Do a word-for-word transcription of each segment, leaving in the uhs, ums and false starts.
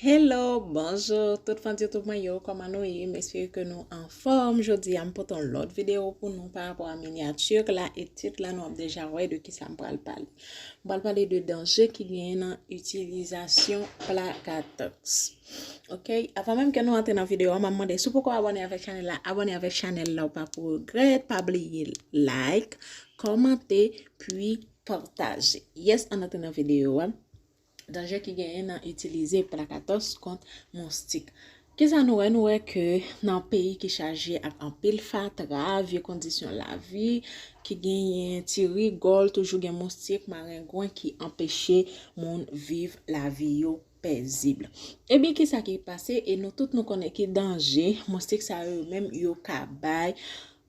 Hello, bonjou tout fan YouTube mwen yo, kòman nou ye? M espere ke nou anfòm. Jodi a m pote yon lòt videyo pou nou pa rapò a minyati la e tit la, nou ap deja wè de kisa m pral pale. M pral pale de danje ki genyen nan itilizasyon Plakatox. Ok, avan menm ke nou antre nan videyo a, m ap mande si w poko abòne avèk chanèl la, abòne avèk chanèl la, ou pa pou regrèt, pa bliye like, kòmante, pi pataje. Yes, ann antre nan videyo a. Danje ki genyen nan itilize Plakatox kont moustik. Kisa nou wè? Nou wè ke nan peyi ki chaje ak anpil fatra, vye kondisyon lavi, ki genyen ti rigòl, toujou gen moustik, marengwen ki anpeche moun viv lavi yo pezib. Ebyen, kisa ki pase? E nou tout nou konnen ki danje moustik sa yo menm yo ka bay,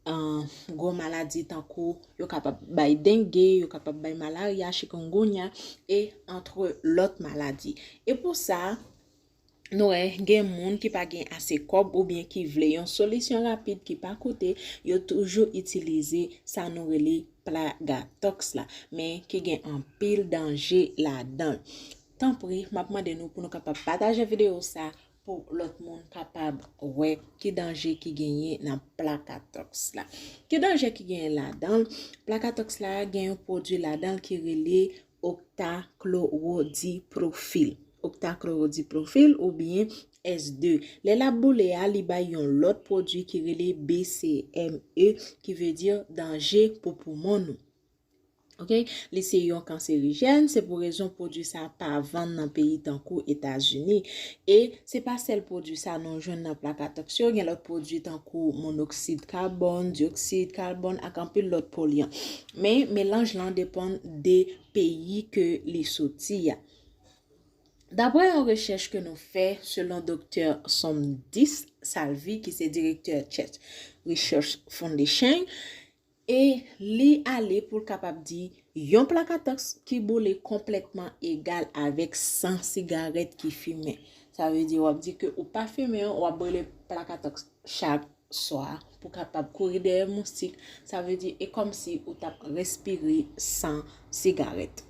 an, gwo maladi tankou yo kapab bay denge, yo kapab bay malarya, chikungunya, e antre lòt maladi. E pou sa, nou wè gen moun ki pa gen ase kòb oubyen ki vle yon solisyon rapid ki pa koute, yo toujou itilize sa nou rele Plakatox la, men ki gen anpil danje ladan l. Tanpri, m ap mande nou pou nou kapab pataje videyo sa pou lòt moun kapab wè ki danje ki genyen nan Plakatox la. Ki danje ki genyen ladan l? Plakatox la gen yon pwodui ladan l ki rele oktachlorodiprofil. Oktachlorodiprofil oubyen S de. Lè l ap boule a, li bay yon lòt pwodui ki rele B C M E, ki vle di danje pou poumon nou. Ok? Li se yon kanserijèn, se pou rezon pwodui sa pa vann nan peyi tankou Etazini. E se pa sèl pwodui sa nou jwenn nan Plakatox yo, gen lòt pwodui tankou monoksid kabòn, dyoksid kabòn ak anpil lòt polyan. Men melanj lan depann de peyi ke li soti a. Daprè yon rechèch ke nou fè, selon Doktè Somdis Salvi, ki se direktè Chest Research Foundation, e li ale pou l kapab di yon Plakatox ki boule konplètman egal avèk san sigarèt ki fimen. Sa vle di, w ap di ke ou pa fimen, w ap boule Plakatox chak swa pou kapab kouri dèyè moustik. Sa vle di, e kòmsi ou t ap respire san sigarèt.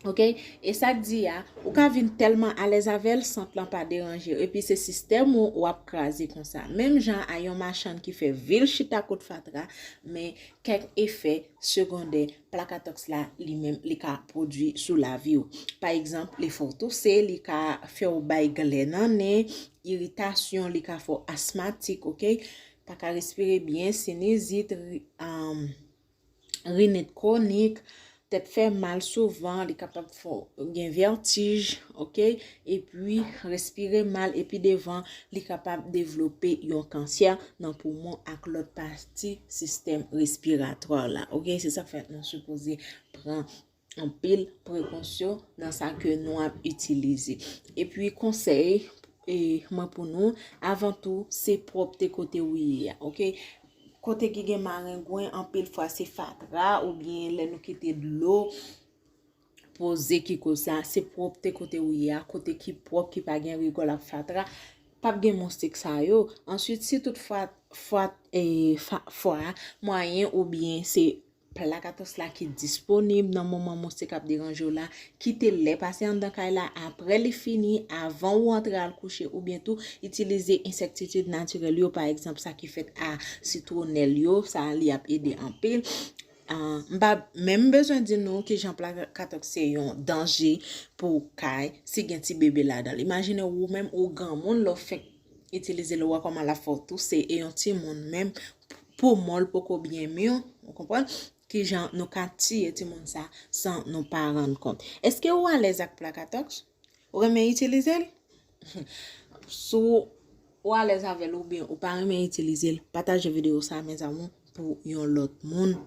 Ok? E sa k di a, ou ka vin tèlman alèz avè l, sant lan pa deranje w. Epi se sistèm ou w ap kraze konsa. Menm jan a yon machann ki fè vil chita kot fatra, men kèk efè segondè Plakatox la, li menm, li ka pwodui sou lavi w. Pa egzanp, li fè w touse, li ka fè w bay glè nan nen, iritasyon, li ka fè w asmatik, ok? Pa ka respire byen, sinizit, ri-, um, rinit kwonik, tèt fè mal souvan, li kapab fè w gen vètij, ok? Epi, respire mal, epi devan, li kapab devlope yon kansè nan poumon ak lòt pati sistèm respiratwa la, ok? Se sa k fè nou sipoze pran anpil prekosyon nan sa ke nou ap itilize. Epi, konsèy, e, mwen pou nou, avan tou, se pwòpte kote ou ye a, ok? Kote ki gen marengwen, anpil fwa se fatra, oubyen lè nou kite dlo poze ki koz sa, se pwòpte kote ou ye a, kote ki pwòp, ki pa gen rigòl ak fatra, p ap gen moustik sa yo. Answit, si tout fwa, fwa, e, fa-, fwa, mwayen oubyen se Plakatox la ki disponib nan moman moustik ap deranje w la, kite lè pase anndan kay la, apre li fini, avan ou antre al kouche, oubyen tou itilize ensektitid natirèl yo, pa egzanp, sa ki fèt a sitwonèl yo, sa li ap ede anpil. Ah, m pa menm bezwen di nou kijan Plakatox se yon danje pou kay si gen ti bebe ladan l. Imajine ou menm ou granmoun, lè w fenk itilize l, ou wè kòman l ap fè w touse, e yon timoun menm, poumon l poko byen mi, ou konprann? Kijan nou ka tiye timoun sa san nou pa rann kont? Èske ou alèz ak Plakatox? Ou renmen itilize l? Si w alèz avè l oubyen ou pa renmen itilize l, pataje videyo sa, mezanmi, pou yon lòt moun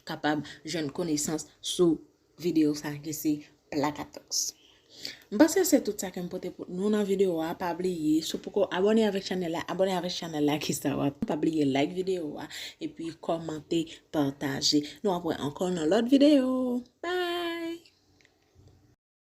kapab jwenn konesans sou videyo sa ki se Plakatox. M panse se tout sa ke m pote pou nou nan videyo a. Pa bliye, si w poko abòne avèk chanèl la, abòne avèk chanèl la ki sa w ap. Pa bliye like videyo a, epi kòmante, pataje. Nou ap wè ankò nan lòt videyo. Bye!